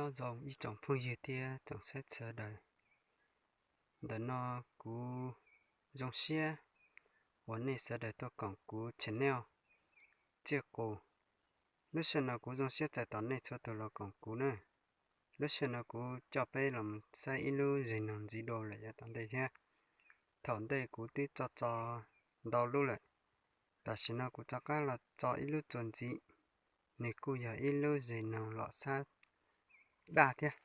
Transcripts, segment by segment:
Nyob zoo ib tsoom phooj ywg thiab tsoom saib sawv daws. Ntawm no kuv zoo siab uas nej sawv daws tuaj koom kuv channel Txiaj Qus. Lub sij hawm no kuv zoo siab txais tos nej txhua tus los koom kuv na. Lub sij hawm no kuv coj peb los saib ib lub zes noog ntxiv dua lawm yav tom ntej thiab. Thaum ntej kuv twb tso tso ntau lub lawm, tam sim no kuv rov qab los tso ib lub txuas ntxiv. Nws kuj yog ib lub zes noog los xab daj thiab.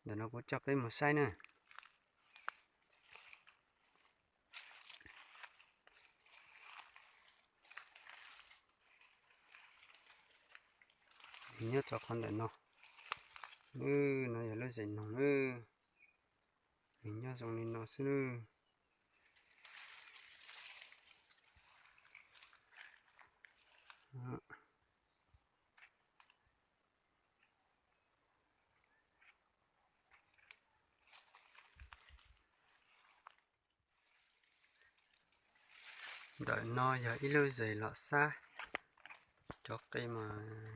Ntawm no kuv coj peb mus saib na. Nws nyob rau qhov ntawm no. No yog lub zes noog na. Nws nyob zoo li no xwb na. Ntawm no yog ib lub zes los xab. Cov qe mas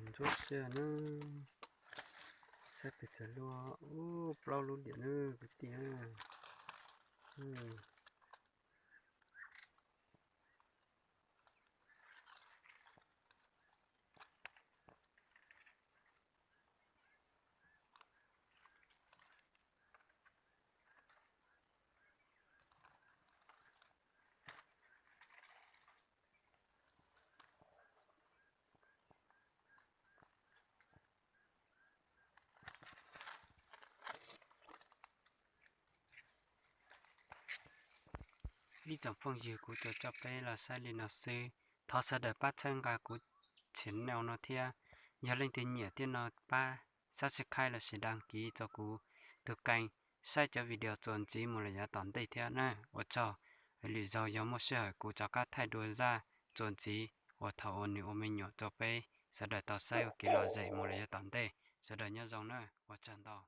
ntsuab siab na. Xab pes tsawg lub, ub, plaub lub diam na kwv tij. Ib tsoom phooj ywg, kuv tsuas coj peb los saib li no xwb. Thov sawv daws pab txhawb nqa kuv channel no thiab. Yog leej twg nyiam thiab no pab subscribe lossis đăng ký rau kuv tus kênh saib cov video txuas ntxiv mus lawm yav tom ntej thiab na. Ua tsaug, lwm zaug yog muaj sij hawm kuv rov qab thaij dua zaj txuas ntxiv uas thaum uas nws ua me nyuam rau peb sawv daws tau saib ua kev lom zem mus lawm yav tom ntej. Sawv daws nyob zoo na, ua tsaug ntau.